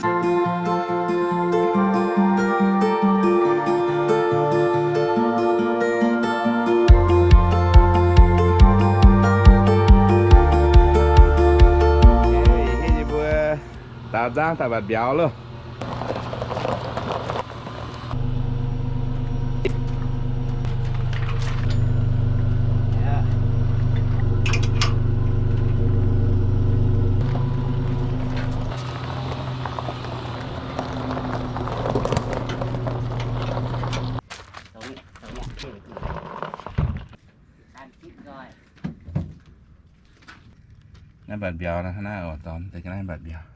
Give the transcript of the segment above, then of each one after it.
Hiuv nyei mbuo daaux nzangv daaih mbatc mbiauz loh. Naaiv mbatc mbiauz naaiv, naaiv oc, dorn deix ga'naaiv mbatc mbiauz.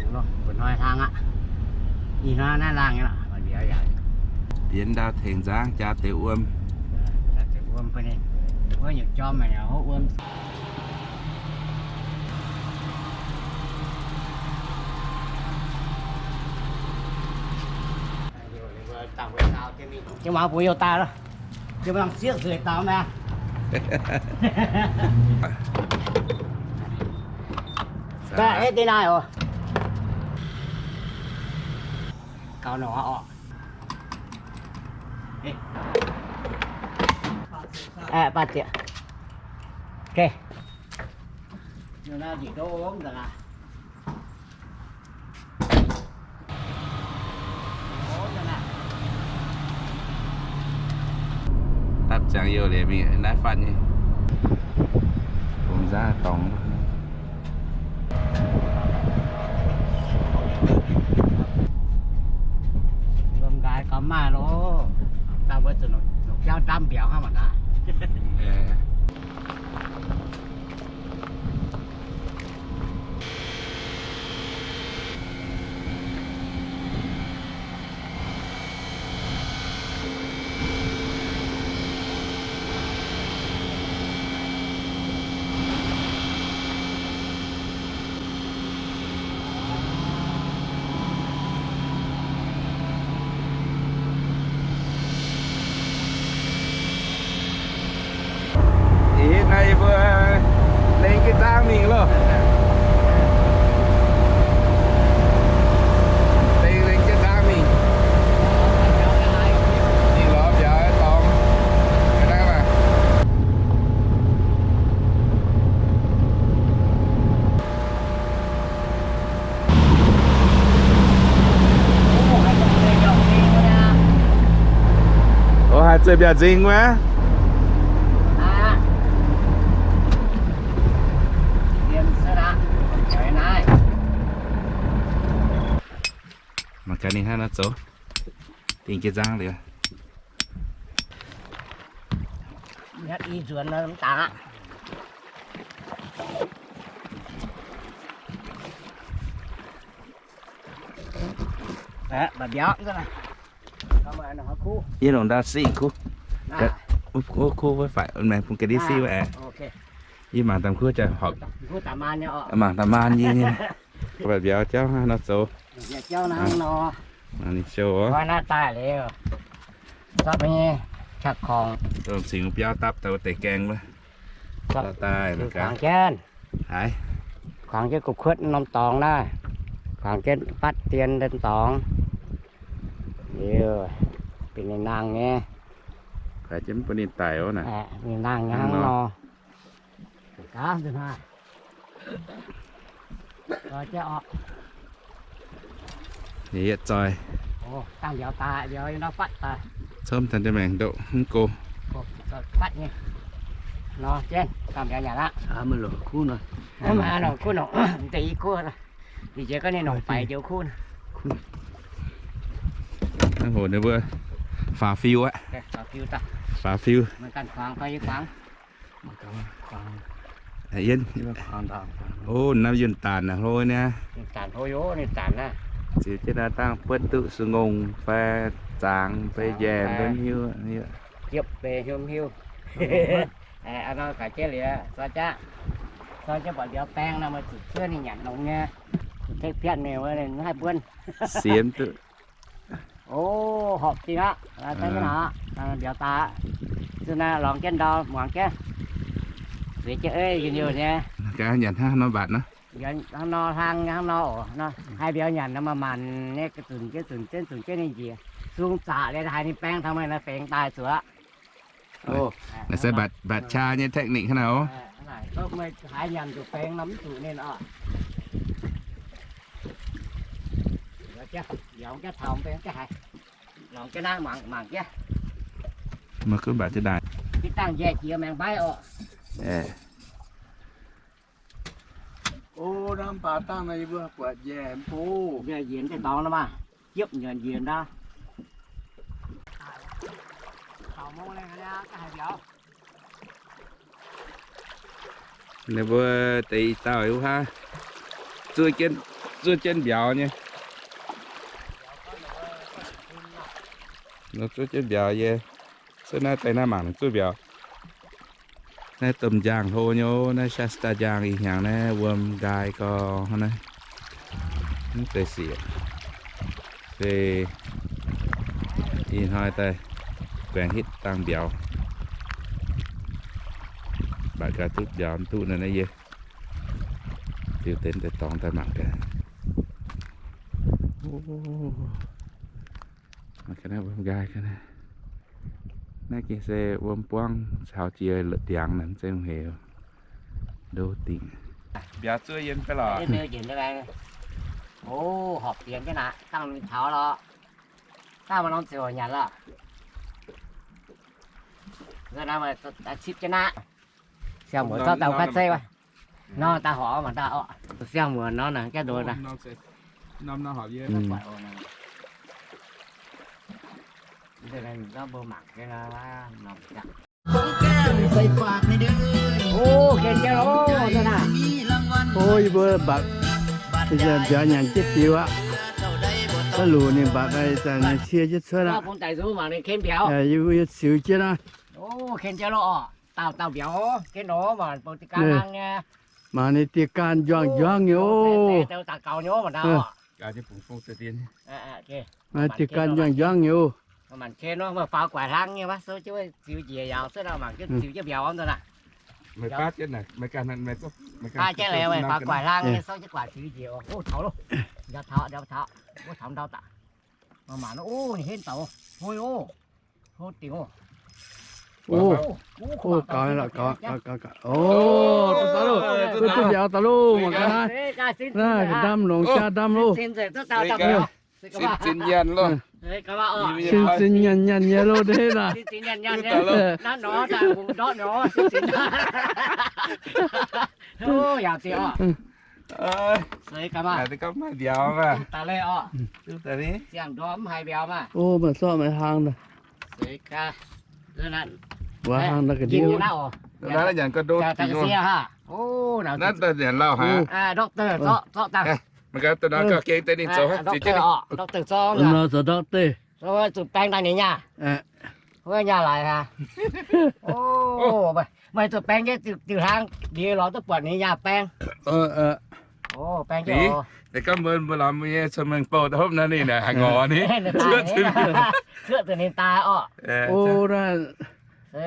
Mbuo hnoi hlang aqv. Ih hnoi naaiv laangh nyei lorqc. Yie ndau tengx nzangv jaax deix wuom. Jaax deix wuom bun ninh. Wuov nyungc jorm haic, hopv wuom. Jienv muangx bungx youh daaih loh. Jienv muangx sieqv nzueic daux maah. Daaih, eh, deix naaiv oc. Gaux nor oc. Baac zieqc. Okay. Dapv ziangx youh liuz mingh naaiv fatv nyei. Bungx nzangv dorngx. Wuom nqaaix gauh maaih loh. Daaih mbuo zuqc longc jauv ndamv mbiauz hnangv mangc gaax. Ih hitv naaiv yie mbuo lengh jienv nzangv mingh loh. Lengh, lengh jienv nzangv mingh. Mingh lorz mbiauz dorngx. Ga'naaiv maah. O, haih zueih mbiauz nzing wuov. Mangc gaax ninh hnangv naaiv zoux. Dingh jienv nzangv liuz. Nzuonx mv dangx aqv. Yie longc ndau singh kuv. Wuov kuv wuov faix maengx bung ga'ndiev siv wuov aeqv. Yie mangc daaih kuv jaax horpc. Mangc daaih maan yie nyei. Mbatc mbiauz jauv nor zoux. Ninh show oc. Dongh cingx biauv dapv daaih wuov deix gaeng wuov. Daaih mangc gaax. Haiz. Kuangx jienv gu'kuotv norm dorngx naaiv. Kuangx jienv fatv dien den dorngx. Liuz, benx ninh nangh nyei. Haiz jienv bun ninh daic wuov naaic. Ninh nangh nyei hnangv nor. Gaax nzunc haaix. Zoih jienv oc. Ninh yietv zoih. Dangh mbiauz daaih, mbiauz yiem ndau fatv daaih. Comv taux jienv maengx ndoqv mv go. Fatv nyei. Nor jienv, dangh mbiauz nyanc aqv. Maaih longc kuv nor. Maaih longc kuv nor, m'deix i kuv. Ih jiex gorngv ninh longc faix njoux kuv nor. Hnangv hoc ninh mbuo faaux fiu aqv. Faaux fiu. Yienv. O, naaiv yunh daanc hlo niaa. Ziux jienv naaiv dangh buonv duqv sungongh fai zaangx fai njaih mv hiuv. Jiepv fai hiuv mv hiuv. Aa, nor gaax jienv liuz, zoi jaqv. Buatc mbiauz baeng nor, meih zuqc cuotv ninh nyanc longx nyei. Tek piatv mingh wuov ninh haih buonv. Sienx duqv. O, horpc dingh aqv. Mbiauz daaih. Zuqc naaiv lorngx jienv ndau, muangx jienv. Zueiz jienv ei, yienc youh nyei. Gaax nyanc hnangv nor mbatc nor. Hnangv nor hlang, hnangv nor oc. Haih mbiauz nyanc nor, maaih maanc nyei, zunc jienv, zunc jienv, zunc jienv ninh njiec. Sung zaqc liuz haiz ninh baeng taux meih naaiv fengx daaih zuqc aqv. Naaiv se mbatc qaqv nyei technique hnangv naaic oc. Meih haiz nyanc zuqc fengx nor mv zuqc ninh oc. Mbiauz jienv taux, mbiauz jienv haiz. Lorngx jienv naaiv mangc, mangc jienv. Meih gunv mbatc jienv daaih. Jiex dangh njaih jiex maengx mbaiv oc. O, naaiv mv baac dangh naaiv yie mbuo buatc njaih mv baac. Njaih yienx deix dorngx nor maah, jiepv nyanc yienx ndau. Ninh mbuo deix i dauh wuov haav zuov jienv, zuov jienv mbiauz nyei. Zuov jienv mbiauz yie. Cuotv naaiv daaih naaiv mangc zuov mbiauz. Naaiv domh njang hlo nyei, naaiv Shasta njang ih hnyangx naaiv wuom nqaai gorx hnangv naaiv. Mv zeiz siec. Se ih hnoi daaih guaengx hitv dangh mbiauz. Mbatc gaax duqv mbiauz mv duqv naaiv yie diuh deix deix dorngx daaih mangc gaax. Wuom nqaai ga'naaiv. Naaiv gengh se wuom buangv caux jiex la'diangx naaic, mv zeiz heuc ndo dingc. Mbiauz zuov yiem fai lorqc. O, horpc dingc jienv aqv, dangh ninh taux lorqc. Dangh maaih norm ziouc nyanc lorqc. Cipv jienv aqv. Siang-muoz zorqv daaih kuaaiv zeiv wuov. Nor daaih horpc mangc daaih orqc. Siang-muoz nor naaic jaav ndoh naaic. O, ken jienv loh, naaiv naaic. O, yie mbuo mbatc, mbiauz nyanc jienv diux aqv. Daaih luc ninh mbatc, ninh cie jienv cuotv aqv. Yie mbuo yie ziux jienv aqv. Dauh dauh mbiauz, jienv nor mangc bou diuh gan hlang nyei. Mangc ninh diuh gan njuangv njuangv nyei oc. Mangc diuh gan njuangv njuangv nyei oc. Mangc ken nor, meih faaux guaix hlang nyei wuov, souv jienv ziux njiec yaac cuotv nor mangc jienv ziux jienv mbiauz nor naaic. Baav jienv naaic, baav jienv laengz meih faaux guaix hlang nyei, souv jienv guaix ziux njiec oc. Taux loh, taux, taux, taux ndau daaih. Mangc mangc nor, o, ninh henv daux, hoi oc. Hlo dingc oc. O, gaux lorqc, gaux, gaux, gaux, gaux. O, duqv daaih loh, duqv mbiauz daaih loh, mangc gaax naaiv. Naaiv ga'ndamv longx jaa ndamv loh. Sin-sin nyanc loh. Sin-sin nyanc nyanc nyei loh, ndeic naaic. O, maaih zorqv maaih hlang daaih. Wuov hlang naaiv ga'ndiev. Naaiv daaih nyanc lauh haic. Doctor, doctor. Nor zoux doctor. Wuov zuqc baeng daaih ninh nyaah. Wuov nyaah laaix haic. O, meih zuqc baeng jienv diuh hlang, ndiev lorz duqv buatc ninh nyaah baeng. Baeng jienv. Ninh gorngv mbuo, mbuo lorz mbuo nyei cun-mengh bou da'hopv nor ninh haaix ngorc ni. Cuotv zuqc ninh daaih orqc. O, naaiv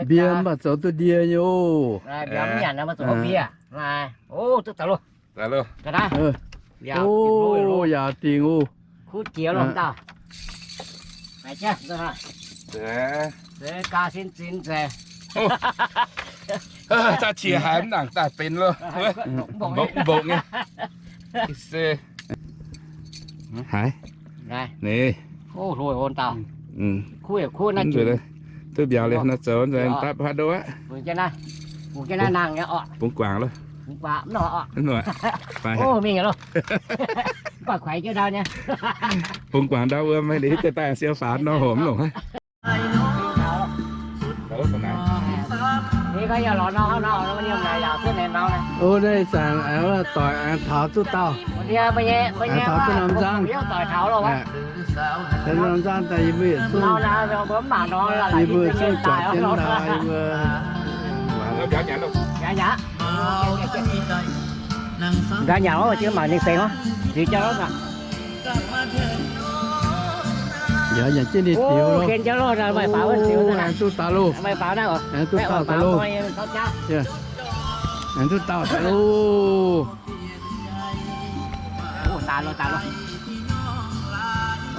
mbie mv baac zoux duqv ndie nyei oc. Mbie mv nyanc nor mbuo zuqc mbie. O, duqv daaih loh. O, yaac dingc oc. Kuv jiex loh dauh. Zaav qiex haiz mv nangc daaih benx loh. Mbokv nyei. Haiz. Ni. Duqv mbiauz liuz nor zoux nzengc dapv haaix ndo aqv. Bungx guangc loh. Bungx guangc ndau wuom, maiv deix hitv daaih siou faanx nor, homx longc aqv. O, naaiv zanc doic aengx taux duqv dauh, aengx taux duqv norm nzangv. Norm nzangv daaih yie mbuo yietc zungv, yie mbuo yietc zungv juangc jienv daaih, yie mbuo Nqa'haav nyanc oc, jienv mangc ninh sengx oc. Ziux jauv oc. Nyanc jienv ninh diux oc. Aengx duqv daaih loh. Aengx duqv daaih daaih loh. Aengx duqv daaih daaih loh.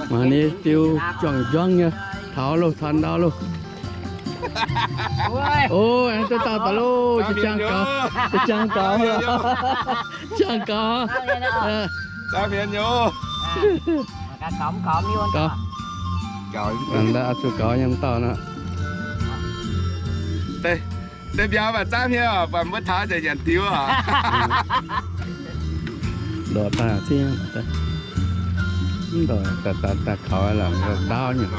Mangc ninh diux juangc njuangv nyei, taux loh, taux ndau loh. O, aengx duqv daaih daaih loh, jiex jangx gaux, jiex jangx gaux, jangx gaux. Gaux. Zuqc gaux nyei mv dauh nor. Deix mbiauz mv baac zaamv hnyouv oc, buatc mbuo taux nzengc nyanc diux oc. Ndorqc daaih zingv, mv ndorqc daaih, daaih kaux lorqc, ndaauv nyungc.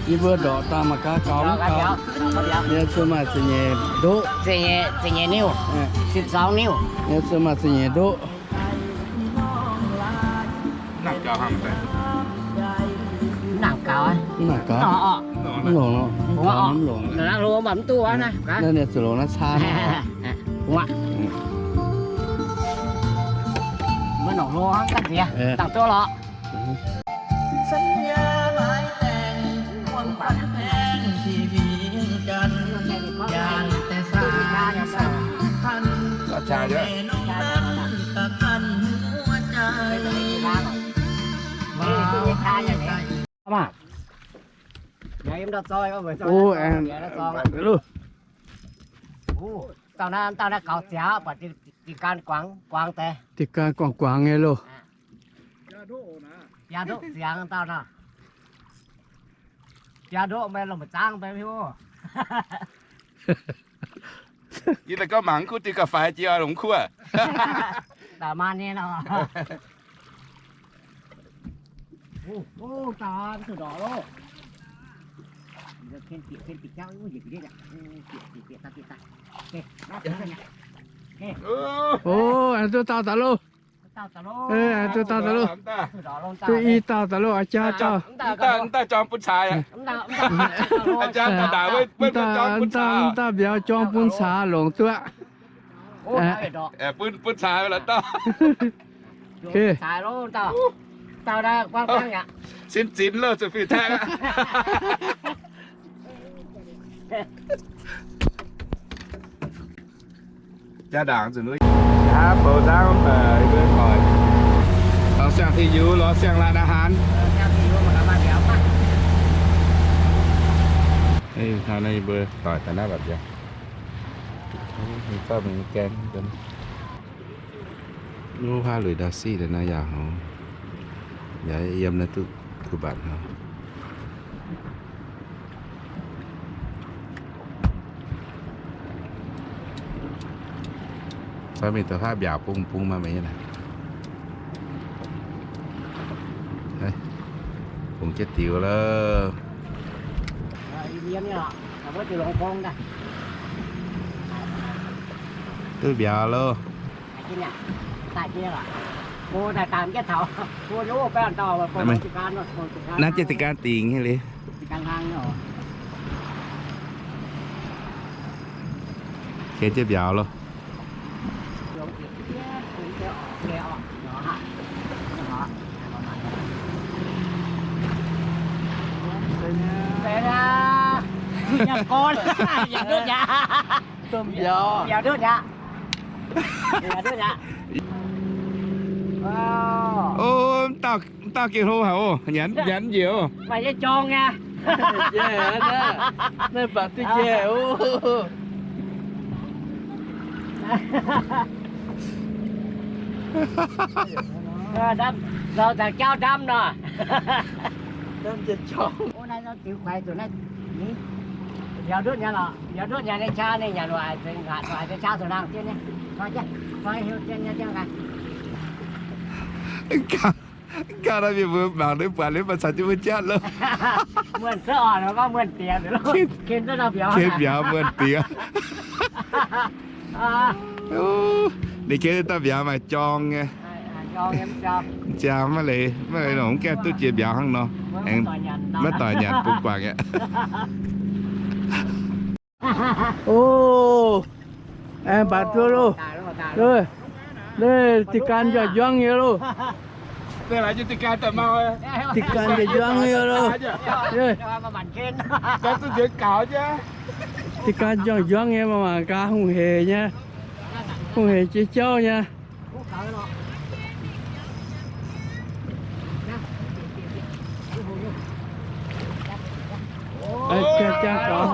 Yie mbuo ndorqc daaih mangc gaax gaux mv gaux. Yie zuqc maaih ziepc nyeic ndoqv. Ziepc nyeic niuh. Yie zuqc maaih ziepc nyeic ndoqv. Mv nangc gaux, mv nangc gaux. Mv longc, mv longc, mv duqv. Naaiv ninh zuqc longc naaiv caa. Dauh naaiv gaux ziangx, buatc dinh gan guangc guangc deix. Dinh gan guangc guangc nyei loh. Biaa ndoqv ziangx dauh nor. Biaa ndoqv meih lomh zaangv bei hiuv. Yie daaih gorngv mangc kuv dinh ga'faix jiex longx kuv. Daaih maan nyei nor. O, aengx duqv dauh daaih loh. Duqv dauh daaih loh. Duqv i dauh daaih loh, a'jang dauh. Mv dauh jorng bun caax. Mv dauh mbiauz jorng bun caax longc duqv. Bun caax lorqc dauh. Sin zinx loh, zuqc fiuv-taeqv aqv. Jaa ndaangc nzunc wuov, jaa bou ndaamv, mbuo doic lorz siang-tingx yux, lorz siang-laatc aqv haanz. Hnangv naaiv mbuo doic daaih naaiv lorqc jaa. Ninh zorqv mingh gaeng. Nuv huaav luic ndau siqv daaih naaiv yaac hnangv. Yaac yiem naaiv duqv kuh mbatc hnangv. Zorqv mingh da'faanh mbiaauc bung bung maah meix naaic. Bungx jienv diux loh. Duqv mbiauz loh. Naaiv jienv daaih dingc haic liuz. Ken jienv mbiauz loh. O, mv dauh gengh hlo haic oc. Nyanc njiec oc. Naaiv baac duqv njiec oc. Ndamv jauv ndamv nor. Biaux ndutv nyanc lorqc, biaux ndutv nyanc nyei qaqv ninh nyanc waaic, nqaatc waaic nyei qaqv zoux nangh jienv nyei. Zoi jienv, zoi hiuv jienv nyei jienv gaax. Ganh naaiv mienh mbuo mangc duqv buatc liuz mv baac caux jienv mbuo jatv loh. Muonh cuotv orn gorngv muonh diex, ken duqv dauh mbiauz, ken mbiauz muonh diex. Ninh ken duqv dauh mbiauz maaih jorng nyei. Ziangh maiv leiz, maiv leiz nor, mv gaengh duqv jiex mbiauz hnangv nor, aengx maiv doic nyanc bungx guangc aqv. O, aengx mbatc duqv loh. Diqv gan njuangv njuangv nyei loh. Diqv gan njuangv njuangv nyei loh. Diqv gan njuangv njuangv nyei, mangc mangc gaax, hungh heic nyei, hungh heic jiex jauv nyei. Jangx gaux.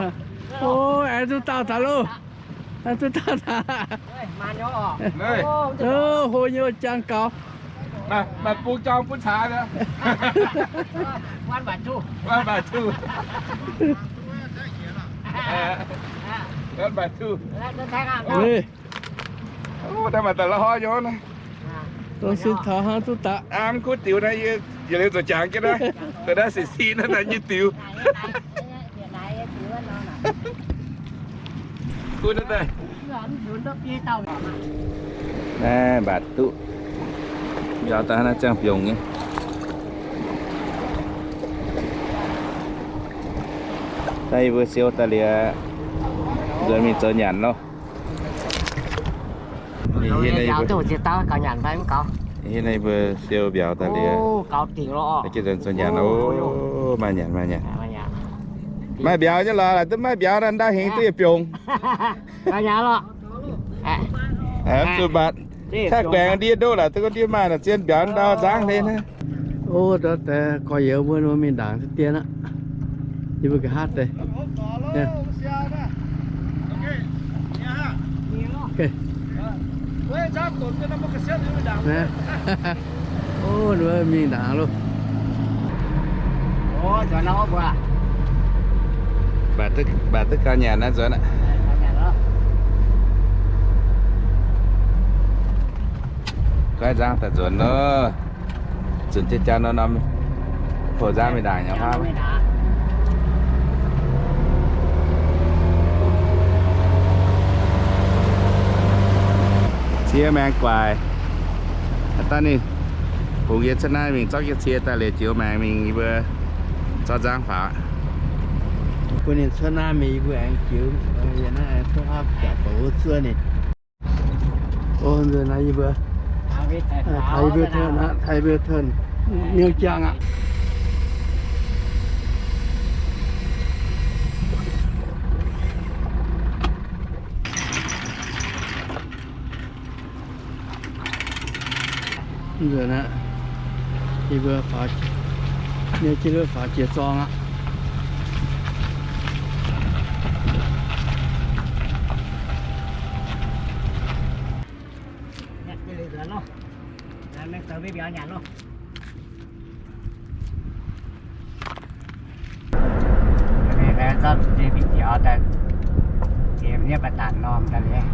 O, aengx duqv daauh daaih loh. Aengx duqv daauh daaih. O, hlo nyei, jangx gaux. Maaih bung jangx bun caax. Daaih maaih daaih la'hoi nyei naaiv. Dongh sin taux hnangv duqv daqc. Mv kuv diux naaiv, yietc liuz zoux jangx jienv naaiv. Dongh naaiv sic sic naaiv, naaiv nyei diux. Naaiv mbatc duqv. Mbiauz daaih naaiv ziangh biongc nyei. Naaiv yie mbuo siou daaih liuz, nzuonx mingh zoux nyanc loh. Naaiv yie mbuo siou mbiauz daaih liuz, nzuonx zoux nyanc loh. Maaih nyanc, maaih nyanc. Maaih mbiauz nyei lorqc, laaic duqv maiv mbiauz naaiv, ndau hingx duqv yietc biongc. Zuqc mbatc. Taaih guaengx ndie ndoqv laaic, duqv gorngv ndie maaih naaic zien mbiauz ndau nzangv hlen naaiv. O, deix gorx-youz mbuo mingh ndaangc dien aqv. Yie mbuo nqa'haav deix. O, mbuo mingh ndaangc loh. Mbatc duqv gauh nyanc naaiv nzuonx aqv. Goiv nzangv daaih nzuonx loh. Zunc jienv jaa nor norm poux nzangv mingh ndaangc nyei huaav. Cie maengx guaaic. Haaix dauh ninh bungx yie cuotv naaiv mingh zorqv jienv cie daaih liuz jiex maengx mingh yie mbuo zorqv nzangv faaux. Bun ninh cuotv naaiv mingh yie mbuo aengx jiex, yie naaiv aengx cuotv haav jaax douz zuov ninh. O, nzuonx naaiv yie mbuo, taux yie mbuo tengx, taux yie mbuo tengx niu jangh aqv. Nzuonx aqv, yie mbuo faaux, niu jienv faaux jiex zorng aqv. Zorqv mv jiex daaih, ziex nyei baac daanc normh daaih liuz,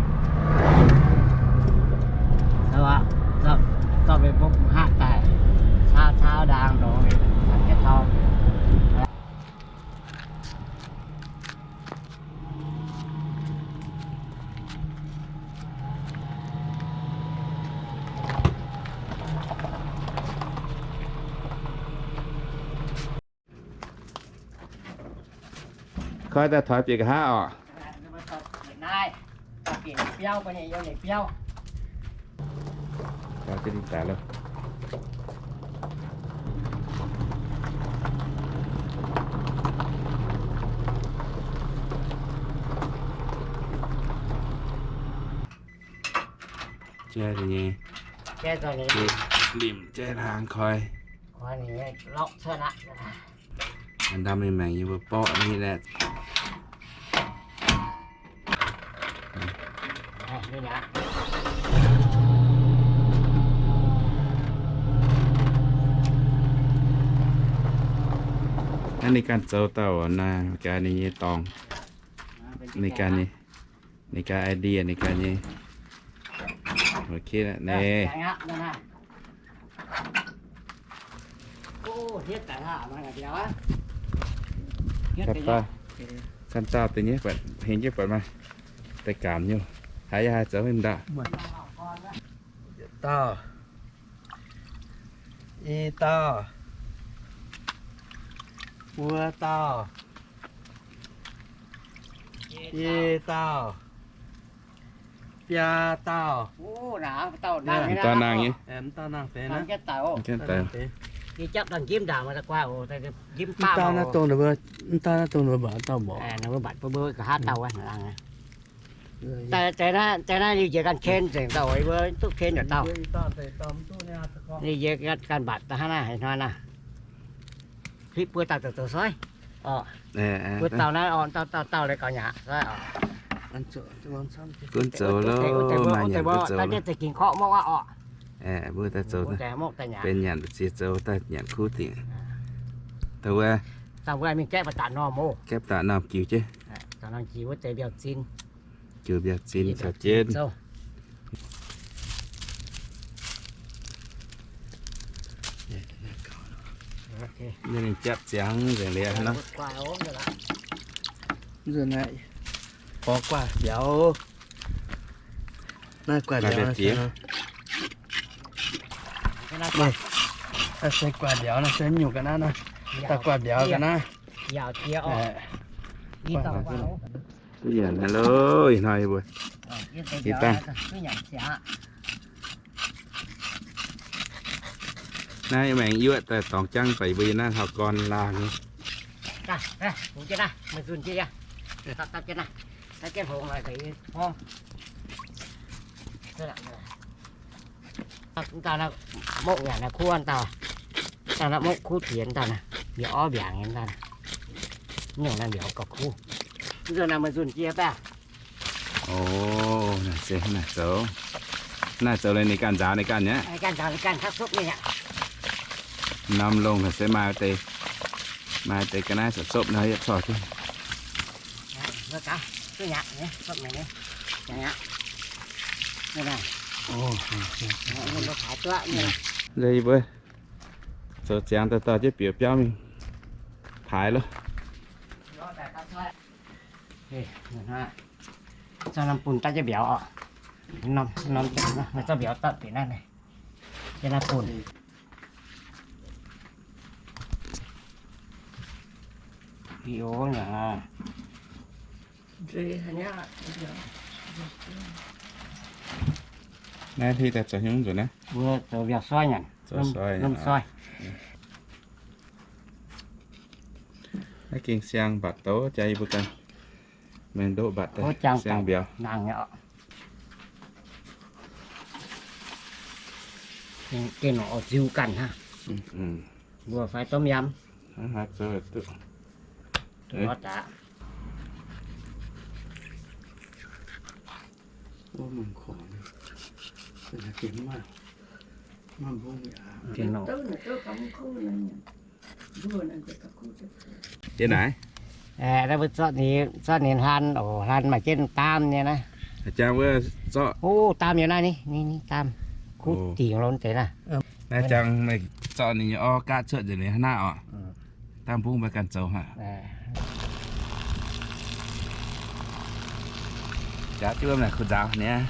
zorqv mbuo mbopv hngaqv daaih, caauv caauv ndaang longx, jienv tau. Koi daaih taux bieqc nqa'haav oc. Jai nyei, limc jai hnaangx koi. Ndamv mingh maengc yie mbuo borqv nyei leh. Naaiv ninh ganh zoux dauh naaiv, gaax ninh nyei dorngx. Ninh ganh nyei, ninh ganh idea, ninh ganh nyei. Ok, naaiv. Canh zaah deix nyei, hingh jienv buatc maaih deix gaamc nyei. Haiz yaac haih zoux haaix ndaauh. Dauh. I dauh, buo dauh, biei dauh, biaa dauh. Mv dauh nangh nyei. Mv dauh nangh deix naaiv. Mv dauh naaiv deix. Mv dauh naaiv dongh ninh mbuo, mv dauh naaiv dongh ninh mbuo mbatc, mv dauh mborqc. Deix naaiv liuz njiec ganh ken nzengc dauh, mbuo duqv ken yietc dauh. Liuz njiec ganh mbatc daaih hnangv naaiv haaix hnoi naaiv. Hitv buo dauh zoux zoux soiv. Buo dauh naaiv orqc, dauh dauh dauh leiz gauh nyaah soiv orqc. Gunv zoux loh, maaih nyanc gunv zoux loh. Daaih ging korqv mouv aqv orqc. Mbuo daaih zoux, benx nyanc ziex zoux daaih nyanc kuv dingc. Dauh wuov, dauh wuov mingh gaeqv baac daaih normh oc. Gaeqv baac normh jiux jienv. Jiux mbiauz-zin caux jienv. Ninh japv ziangx nzengc liuz nor. Borqv guaav mbiauz. Naaiv guaav mbiauz. Naaiv se guaav mbiauz, naaiv se nyungc ga'naaiv naaiv. Dauh guaav mbiauz ga'naaiv. Duqv nyanc hnangv loh, ih hnoi mbuo. Ih dangh. Naaiv maengx yuoqv daaih dorngx jangv daaih mbuo yie naaiv hlauv-gorn laangh nyei. Mv dauh naaiv mokv nyanc naaiv kuv dauh. Dauh naaiv mokv kuv diex dauh naaiv, mbiauz orv mbiaangc nyei dauh naaiv. Nyungc naaiv mbiauz gauh kuv. Mv zuqc naaiv meih nzunc jiex daaih. O, naaiv se naaiv zoux, naaiv zoux leiz ninh ganh nzaaux ninh ganh nyei. Norm longh naaiv se maaih deix, maaih deix ga'naaiv sopv-sopv nor yie corc jienv. Nzunc yie mbuo zoux ziangx daaih dorh jienv bieqc biauv mingh paaix loh. Zorqv norm bun daaih jienv mbiauz oc. Norm, norm, zorqv mbiauz daaih bieqc naaiv, jienv naaiv bun. Video nyanc. Naaiv hlih daaih zoux hnyouv nzunc naaiv. Mbuo zoux mbiauz soi nyanc. Zoux soi, norm soi. Naaiv gengh siang mbatc douz jaax yie mbuo ganh. Mengh ndoqv mbatc daaih siang mbiauz. Gengh nor ziux ganh hnangv. Mbuo fai domh yamv. Gengh nor. Yie naaiv. Naaiv mbuo zorqv ninh, zorqv ninh hlan oc, hlan maaih jienv daam nyei naaiv. Jang wuov zorqv. O, daam yiem naaiv ni, ni, ni daam. Kuv dingc longx deix naaiv. Naaiv jang meih zorqv ninh nyei orv gaatv cuotv nzengc liuz hnangv naaiv oc. Daam bung meih ganh zoux hnangv. Jaax duqv naaic kuv nzaaux niaa.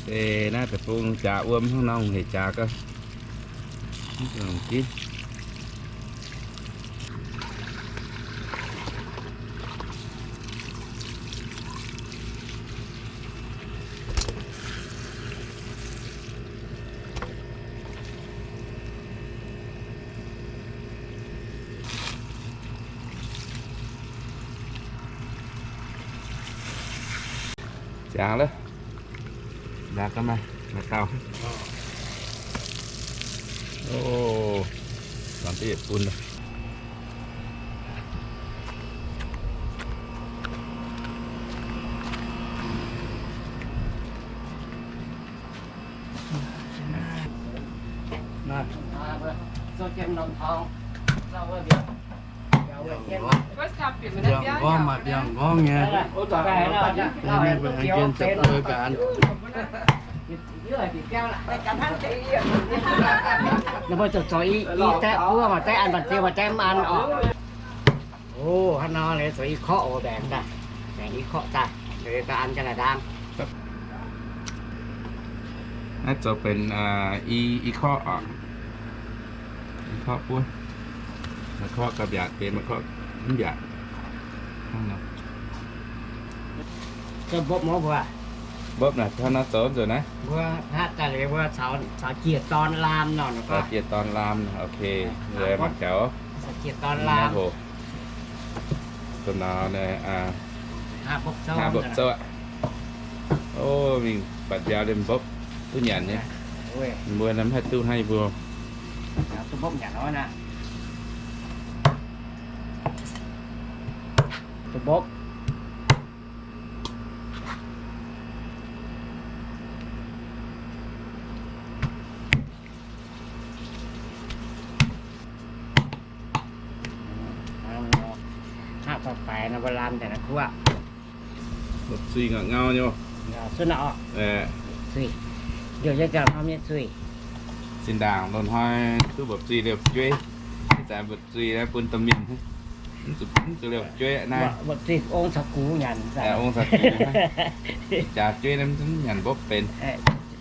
Se naaiv deic-bung jaax wuom hnangv nor hec jaax gau. Jangx lov, jangx ga'naaiv, maaih dauh. O, longx duqv yietc bun lorqc. Mbiauz nqorngv maaih mbiauz nqorngv nyei. Ninh mbuo aengx gengh zoux deix ga'an. Ninh mbuo zuqc zoux i, i deix buov maaih deix an, banh ziu maaih deix mv an oc. O, hnangv nor liuz zoux i korqv oc, mbaengx daaih, mbaengx i korqv daaih, liuz daaih an ga'naaiv ndaang. Naaiv zoux benx i, i korqv oc. I korqv buov. Maaih korqv gauh mbiaatc, benx maaih korqv mv mbiaatc. Mbopv naaic hnangv naaiv zoux nzunc naaiv. Mbuo hnangv daaih liuz mbuo caux jiex dorn laam nor. Caux jiex dorn laam, ok. Nzunc mangc gaax. Caux jiex dorn laam. Domh nauz naaiv, hnangv mbopv zouv aqv. O, mingh batc mbiauz liemh mbopv duqv nyanc nyei. Mbuo naaiv mv haih duqv hnangv yie mbuo. Duqv mbopv nyanc nor naaiv. Duqv mbopv. Hnangv faix-faix nor, mbuo lamh daaih naaiv kuv aqv. Mbopv zuih ngauh ngau nyei. Suv nor oc. Zuih. Liouh nyei ziangh norm nyei zuih. Zinh ndaangc loz-hnoi duqv mbopv zuih liouh jueiv. Ih zanc mbopv zuih naaiv bun domh mienh. Mv zuqc, mv zuqc liouh jueiv naaiv. Mbopv zuih ong caux gux nyanc. Ong caux gux. Jaax jueiv naaiv mv nyanc mbopv benx.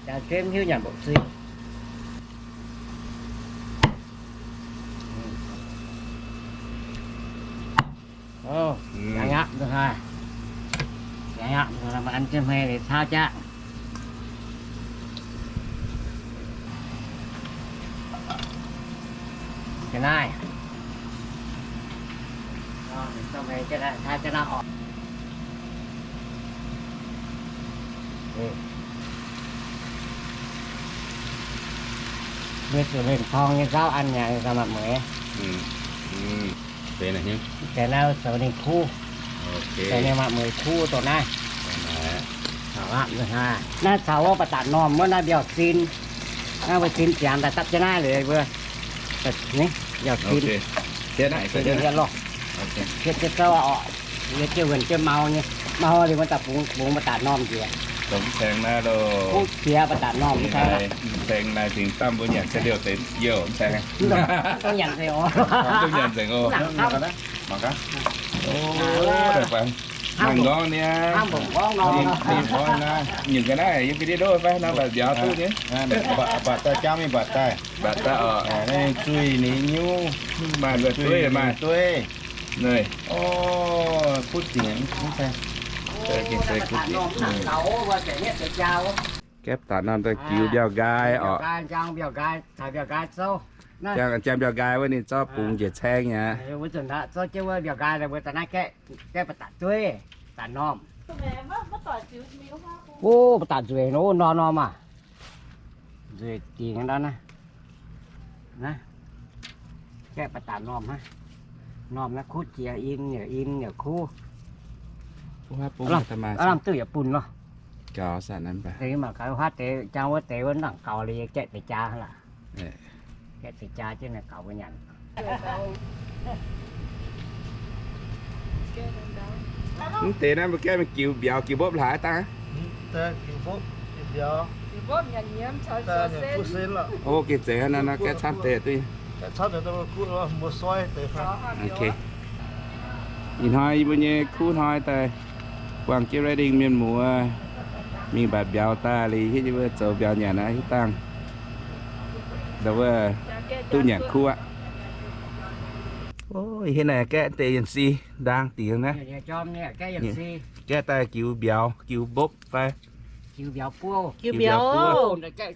Jaax jueiv mv hiuv nyanc mbopv zuih. Ov, yangh aqv, mv duqv hnoi. Yangh aqv, mv duqv hnoi, mv an jienv hmei liuz cauv jaqv. Ga'naaiv. Cauv jienv naaiv oc. Mbuo zuqc lengh torng nyei nzauv an mi'aqv, maaih mueiz. Deix naaiv zoux ninh kuv. Zoux ninh maaih mueiz kuv dongh naaiv. Naaiv caux wuov ba'datc normh wuov naaiv mbiauz-zin. Naaiv mbuo zin ziangx daaih dapv jienv naaiv liuz mbuo mbiauz-zin. Hietv zouv oc. Yie jienv wuonh jienv mau nyei. Mau liuz mbuo daaih bungx, bungx ba'datc normh njiec. Kuv jiex ba'datc normh mv ceng. Mv ceng naaiv zingh damh mbuo nyanc se liouh deix youh mv ceng. Mv dungx nyanc nzengc oc. Mangc gaax. Mangc gaax. Mangc nqorngv niaa. Ninh mborqv naaiv, nyungc ga'naaiv yiem ga'ndiev ndoqv fai nor, mbatc mbiauz duqv nyei. Mbatc daaih, jangv mingh mbatc daaih. Mbatc daaih oc. Naaiv zuih ninh nyungc. Maaih mbatc duih maaih. Duih. Kuv dingc mv ceng. Gaeqv ba'datc normh daaih giux mbiauz nqaai oc. Jangx mbiauz nqaai wuov ninh zorqv bungx njiec caeng nyei aqv. Gaeqv ba'datc duih, ba'datc normh. O, ba'datc nzueic nor, norm norm aac. Nzueic dingc naaiv. Naaiv, gaeqv ba'datc normh hnangv. Normh naaiv kuv jiex in, yaac in yaac kuv. Lamh duqv yaac bun nor. Mangc gaax huaav deix, jangx wuov deix wuov nangc gaux liuz gaeqv deix jaax laac. Gaeqv deix jaax jienv naaiv gaux mbuo nyanc. Mv deix naaiv mbuo gaeqv mingh giux mbiauz giux mbopv hlaax dangh. O, gengh zeiz hnangv naaiv nor gaeqv camv deix duqv. Ok. Ih hnoi yie mbuo nyei kuv hnoi daaih buangh jienv riding mienh muoz mingh mbatc mbiauz daaih liuz hiuv nyei mbuo zoux mbiauz nyanc aqv, hiuv dangh. Ndau wuov duqv nyanc kuv aqv. O, ih hnoi naaiv gaeqv deix yienh si ndaang dingc naaiv. Gaeqv daaih giux mbiauz, giux mbopv fai. Giux mbiauz buov.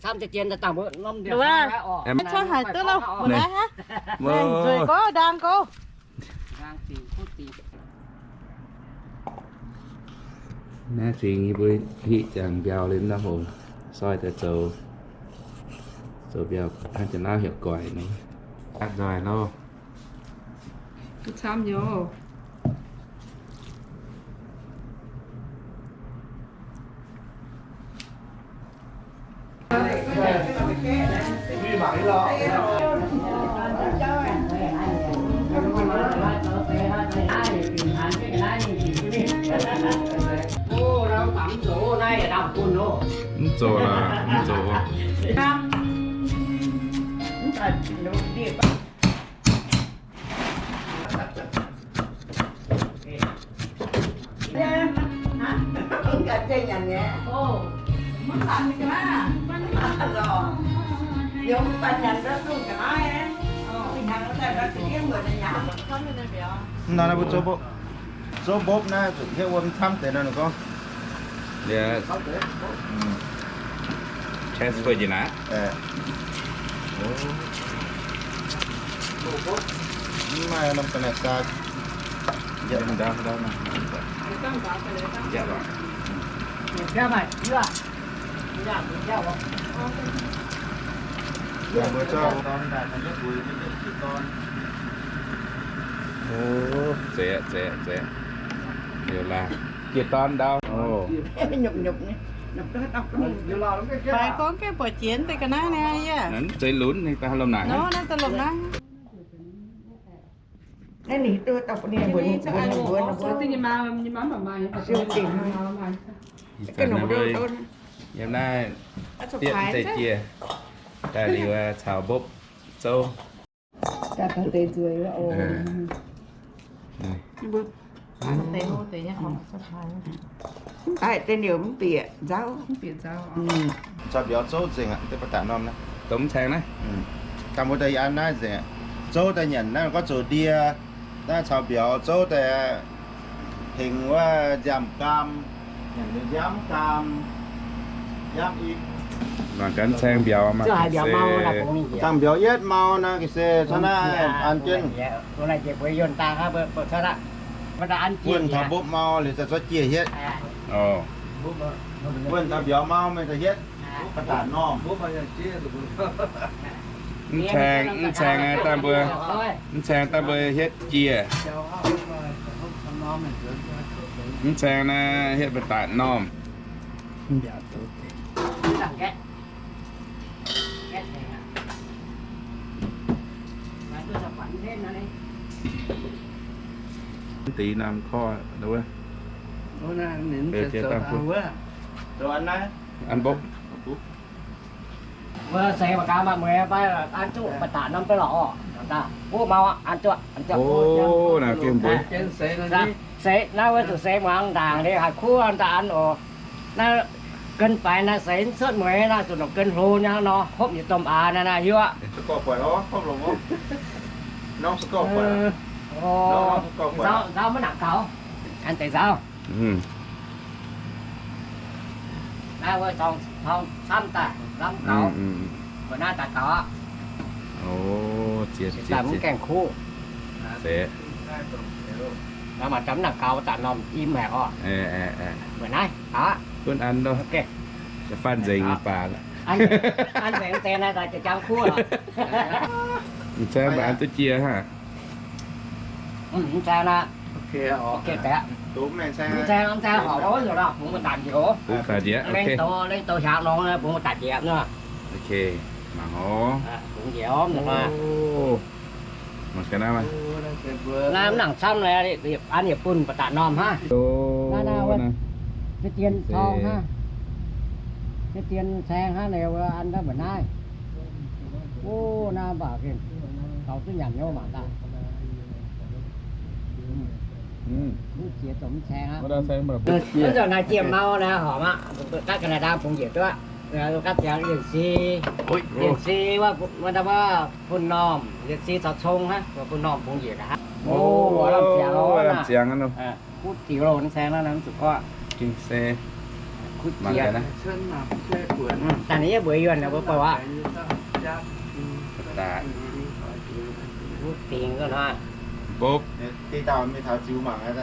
Camv deix jien daaih dangh mbuo norm mbiauz. Camv haic duqv lauh, mbuo naaiv hnangv. Nzueic gorngv ndaang gorngv. Naaiv fingx yie mbuo hiqv ziangx mbiauz liuz nor hoc soi daaih zoux, zoux mbiauz hnangv janx-lauv heuc goic nor. Aqv nzoih loh. Camv nyouz. Mv zoux laac, mv zoux. Mv nor naaiv mbuo zouv mbopv, zouv mbopv naaiv zuqc hietv wuom camv deix nor ninh gorngv. Transfer njiec naaiv. Mv maaih norm ga'naaiv saa. Zeiz, zeiz, zeiz. Liuz laanh jiex dorn ndau. Fai gorngv gaengh buatc jiex deix ga'naaiv niaa yie. Zeiz lunx ninh daaih lomh naaic. Nor naaiv daaih lomh naaiv. Naaiv ninh duqv dauh bun ninh mbuo, mbuo, mbuo, mbuo. Yiem naaiv dieqv deix jiex daaih liuz caux mbopv zouv. Aav, deix liuz mv bieqc nzauv. Caux mbiauz zouv nzengc aqv, deix ba'datc normh naaiv. Dongh mv caeng naaiv. Dangh mbuo daaih yie an naaiv nzengc aqv. Zouv daaih nyanc naaiv gorngv zoux ndie, naaiv caux mbiauz zouv daaih tengx wuov nziaamv-gaam, nyanc nziaamv-gaam, nziaamv i. Mangc gaax caeng mbiauz, dangh mbiauz yietv mau nor, ga'sie cuotv naaiv an jienv. Wuonh taux mbopv mau liuz, daaih zorqv jiex hietv. Wuonh taux mbiauz mau, mienh daaih hietv ba'datc normh. Mv caeng, mv caeng daaih mbuo, mv caeng daaih mbuo hietv jiex. Mv caeng naaiv hietv ba'datc normh. Deix norm korv wuov. An mbopv. Wuov seix mangc gaax maaih mueiz fai an zuqc ba'datc norm deix lorqc oc. Wuov mau an zuqc, an zuqc. Seix naaiv wuov zuqc seix muangx ndaangc liuz haih kuv daaih an oc. Naaiv gen faix naaiv seix cuotv mueiz naaiv zuqc nongc gen hlo nyei nor, hopv yietc domh aax naaiv naaiv hiuv aqv. Nzauv maiv nangc gaux, an deix nzauv. Naaiv wuov cong camv daaih lamh gaux, mbuo naaiv daaih gaux aqv. Daaih mv gaengh kuv. Naaiv maaih camv nangc gaux daaih normh im haic oc. Mbuo naaiv gaux aqv. Gunv an loh. Faan nzengc baac. An nzengc deix naaiv daaih jangx kuv oc. M'zaeng mbuo an duqv jiex hnangv. M'zaeng naaiv. M'zaeng, m'zaeng horpc oc, bungx daaih njiec. Bungx daaih njiec, lengh douz, lengh douz hiaangx nor, bungx daaih njiec nor. Mangc oc. Bungx njiec oc. Mangc ga'naaiv. Naaiv mv nangc camv, an yietc bunh ba'datc normh hnangv. Naaiv, naaiv wuov, dien torng hnangv. Dien saeng hnangv, naaiv wuov an daaih mbuo naaiv. Wuov naaiv mv baac gaux duqv nyanc nyei mangc daaih. Jiex dongh mv saeng aqv. Naaiv jiex mau naaiv horpc aqv. Gapv ga'naaiv ndaang bungx njiec duqv. Gapv ziangx yienc si, yienc si wuov, wuov bunh normh, yienc si caux cong hnangv, bunh normh bungx njiec aqv. O, lamh ziangx, lamh ziangx. Kuv diuc loh, mv saeng naaiv mv zuqc gorngv. Kuv jiex. Daaih ninh yie mbuox yuonh mbuo bouh aqv. Kuv dingc nor. Mbopv. Deix dauh mingh taux ziux mangc aqv.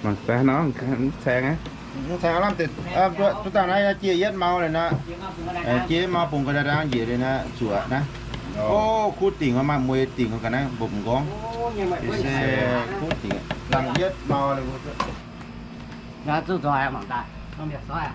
Mangc daaih nor, mv caeng aqv. Mv caeng lamh deix, duqv dangh naaiv jiex yietv mau liuz nor. Jiex yietv mau bungx ga'naaiv ndaang njiec liuz nor, zuoqc naaiv. O, kuv dingc maaih mueiz dingc ga'naaiv mbopv m'nqorngv. Se kuv dingc, dangh yietv mau liuz. Naaiv zuqc nzoih mangc daaih, mv baac soiv aqv.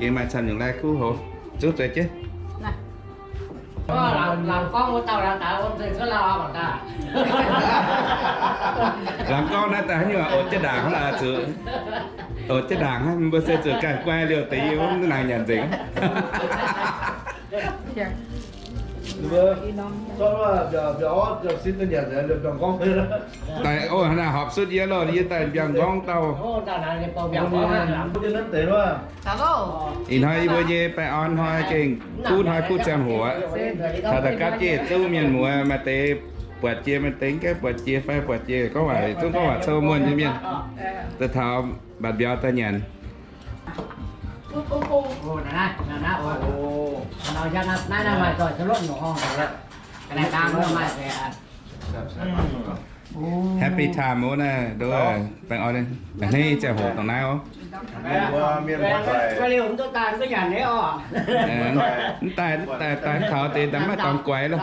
Gengh maaih camv nyungc lai kuv hoc. Zuqc zoux jienv. Laangz gorngv wuov dauh laangz daaih wuov nzengc cuotv lauh aqv. Laangz gorngv naaiv daaih haaix nyungc oc jienv ndaangc hnangv laaix zuqc, oc jienv ndaangc hnangv, mbuo se zuqc ganh guai liouh deix yie wuov nangc nyanc nzengc. Daaih, o, naaiv horpc sutv yie loh, yie daaih mbiaangx nqorngv dauh. Ih hnoi yie mbuo nyei baengh orn hnoi gengh kuv hnoi kuv ziangh hoc aqv. Taux da'gapv jiex zuqv mienh muoz maaih deix buatc jiex, maaih deix mv gaengh buatc jiex fai buatc jiex gorngv waac zungv gorngv waac cou muonh nyei mienh. Daaih taux mbatc mbiauz daaih nyanc. Happy time wuov naaiv, nduov, baengh orn hneiv ziangh hoc dongh naaiv oc. Mv daaih, mv daaih, daaih taux deix daaih maiv dorngx guaix loh.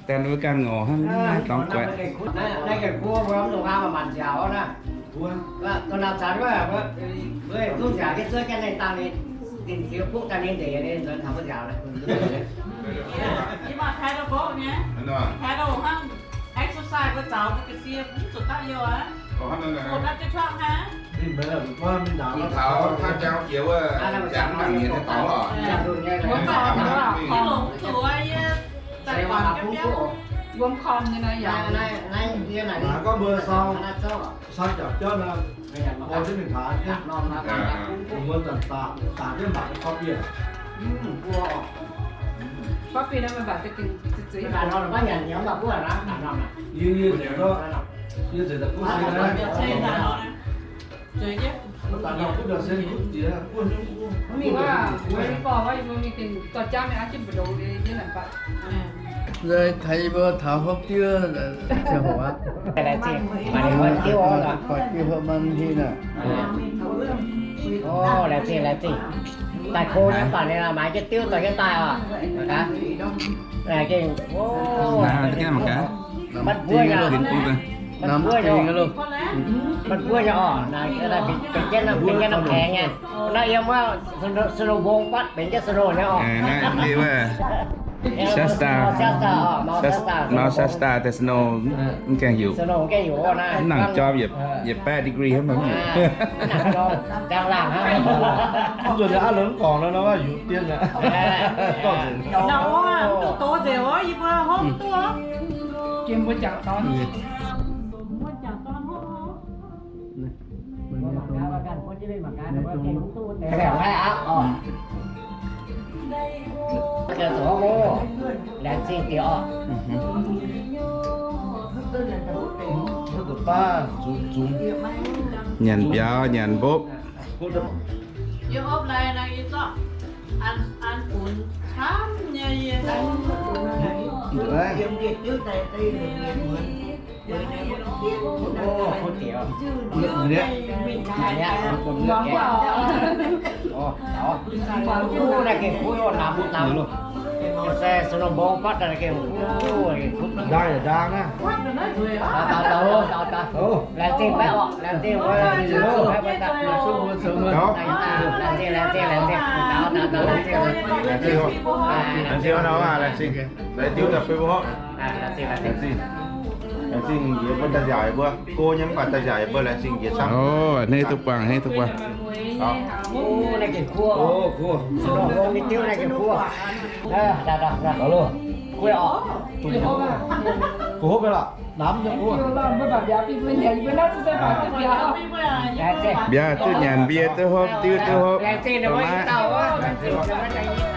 Daaih mbuo ganh ngorc hnangv maiv dorngx guaix. Wuom korn nyei nor yaac. Gorngv mbuo sau, sau jauv jauv nor, mbuo zungv mingh taux jienv. Mbuo zanc daaih, daaih jienv mbatc coffee. Coffee naaiv meih mbatc za'gengh zuqc zuiz. Yie, yie nzengc, yie nzengc daaih kuv se naaiv. Mv baac nor kuv nor se kuv jiex, kuv nyungc kuv. Mingh wuov, mbuo mingh gorngv wuov, mbuo mingh gengh dorh jangv mingh aqv, jienv mbu'ndongx nyei naaic baac. Nzai taux yie mbuo taux hopv diuv ziangh hoc aqv. Buatc diuv hopv maiv hiuv naaic. Laengz zingh, laengz zingh. Daaih ko nyei baac ninh maaiz jienv diuv dorh jienv daaih oc. Gengh, mangc gaax. Mbatc mbuo nyei, mbatc mbuo nyei, mbatc mbuo nyei oc. Naaiv benx jienv, benx jienv norm kaengx nyei. Naaiv yiem wuov snow, snow mbong fatv benx jienv snow nyei oc. Shasta, Shasta, Mount Shasta, Mount Shasta, the snow mv gaengh yuqc. Snow mv gaengh yuqc naaiv. Mv nangc jorm, yietc baeqv degree hnangv. Mv nangc jorm, njang laangh hnangv. Mv nzunc aqv, longc gorngc nor, nor yuqc dien aqv. Nor, mv duqv doz nzengc oc, yie mbuo hopv duqv. Gengh mbuo jangc dorn. Laengz zingh diex oc. Nyanc biaux, nyanc mbopv. Yie hopv lai nor yie zorqv an, an funx camv nyei yie. Naaiv gengh kuv namx namx. Se snow mbong fatv naaiv gengh kuv, kuv ndaang, ndaang naaiv. Laengz zingh baeqv oc, laengz zingh. Laengz zingh, laengz zingh, laengz zingh. Laengz zingh, laengz zingh. Laengz zingh, laengz zingh. Laengz zingh, laengz zingh. Laengz zingh, yie mbuo daaih nziaauc yie mbuo, go nyei mv baac daaih nziaauc yie mbuo laengz zingh jiex camv. Hneiv duqv buangh, hneiv duqv buangh. Mbiauz duqv nyanc, mbie duqv hopv, diuv duqv hopv. Laengz zingh.